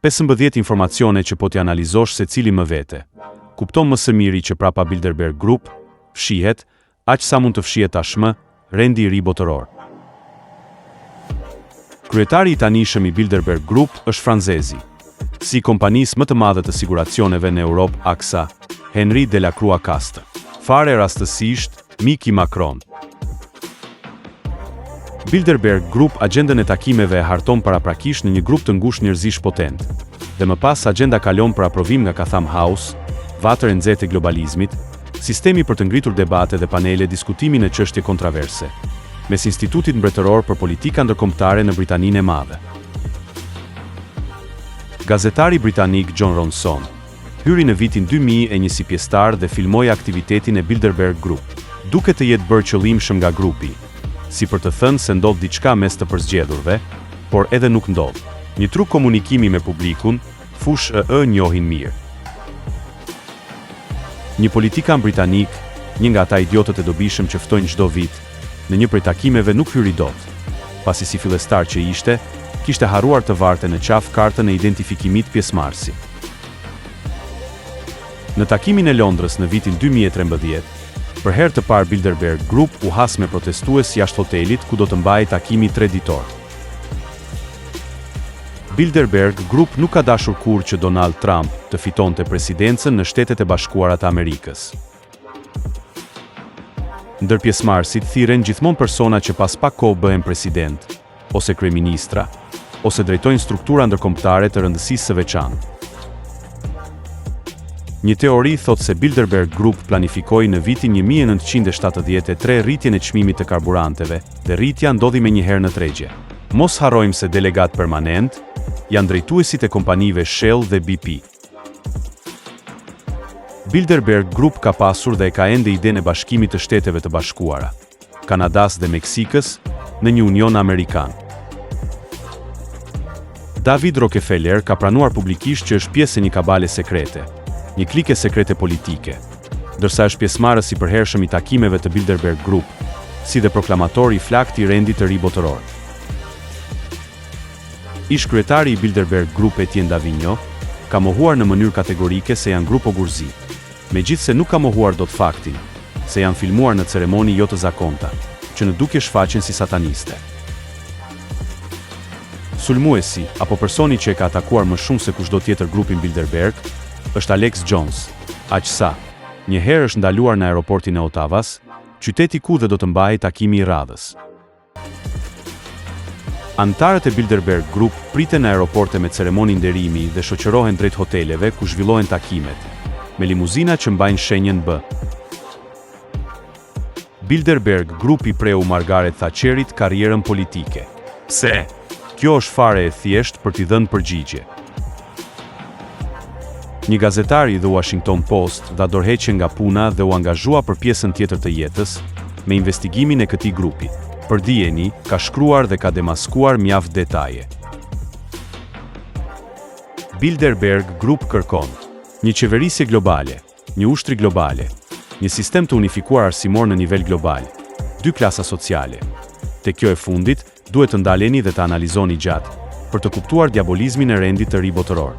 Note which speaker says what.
Speaker 1: 15 informacione që po t'i analizosh secili më vete, kupton më së miri që prapa Bilderberg Group fshihet, aq sa mund të fshihet tashmë, rendi i ri botëror. Kryetari i tanishëm i Bilderberg Group është francezi, si i kompanisë më të madhe të siguracioneve në Europë AXA, Henri Delacroix-Castres. Fare rastësisht, mik i Macron. Bilderberg Group agjendën e takimeve e harton paraprakisht në një grup të ngushtë njerëzish potentë, dhe më pas agjenda kalon për aprovim nga Chatham House, vatër e nxehtë e globalizmit, sistemi për të ngritur debate dhe panele diskutimi në çështje kontraverse, mes Institutit Mbretëror për Politika Ndërkombëtare në Britaninë e Madhe. Gazetari britanik Jon Ronson, hyri në vitin 2001 si pjesëtar dhe filmoi aktivitetin e Bilderberg Group. Duket të jetë bërë qëllimshëm nga grupi, si për të thënë se ndodh diçka mes të përzgjedhurve, por edhe nuk ndodh. Një truk komunikimi me publikun, fushë e njohin mirë. Një politikan britanik, një nga ata idiotët e dobishëm që ftojnë çdo vit, në një prej takimeve nuk hyri dot, pasi si fillestar që ishte, kishte harruar të varte në qafë kartën e identifikimit pjesëmarrësi. Në takimin e Londrës në vitin 2013, për herë të parë Bilderberg Group u has me protestues jashtë hotelit ku do të mbahej takimi treditor. Bilderberg Group nuk ka dashur kurrë që Donald Trump të fitonte presidencën në Shtetet e Bashkuara të Amerikës. Ndër pjesëmarrësit thirren gjithmonë persona që pas pak kohë bëhen presidentë, ose kryeministra, ose drejtojnë struktura ndërkombëtare të rëndësisë së veçantë. Një teori thotë se Bilderberg Group planifikoi në vitin 1973 rritjen e çmimit të karburanteve dhe rritja ndodhi menjëherë në tregje. Mos harrojmë se delegatë permanentë janë drejtuesit e kompanive Shell dhe BP. Bilderberg Group ka pasur dhe e ka ende idenë e bashkimit të Shteteve të Bashkuara, Kanadasë dhe Meksikës në një union amerikan. David Rockefeller ka pranuar publikisht që është pjesë e një kabale sekrete, një klike sekrete politike, ndërsa është pjesëmarrës i përhershëm i takimeve të Bilderberg Group, si dhe proklamator i flaktë i rendit të ri botëror. Ish-kryetari i Bilderberg Group Etienne Davignon ka mohuar në mënyrë kategorike se janë grup ogurzi, megjithëse nuk ka mohuar dot faktin se janë filmuar në ceremoni jo të zakonta, që në dukje shfaqen si sataniste. Sulmuesi, apo personi që e ka atakuar më shumë se kushdo tjetër grupin Bilderberg, është Alex Jones, aq sa, një herë është ndaluar në aeroportin e Otavas, qyteti ku dhe do të mbahej takimi i radhës. Anëtarët e Bilderberg Group priten në aeroporte me ceremoni nderimi dhe shoqërohen drejt hoteleve ku zhvillohen takimet, me limuzina që mbajnë shenjën B. Bilderberg Group i preu Margaret Thatcherit karrierën politike. Pse? Kjo është fare e thjeshtë për t'i dhënë përgjigje. Një gazetar i The Washington Post dha dorëheqjen nga puna dhe u angazhua për pjesën tjetër të jetës me investigimin e këtij grupi. Për dijeni, ka shkruar dhe ka demaskuar mjaft detaje. Bilderberg Group kërkon një qeverisje globale, një ushtri globale, një sistem të unifikuar arsimor në nivel global, dy klasa sociale. Te kjo e fundit, duhet të ndaleni dhe të analizoni gjatë, për të kuptuar diabolizmin e rendit të ri botëror.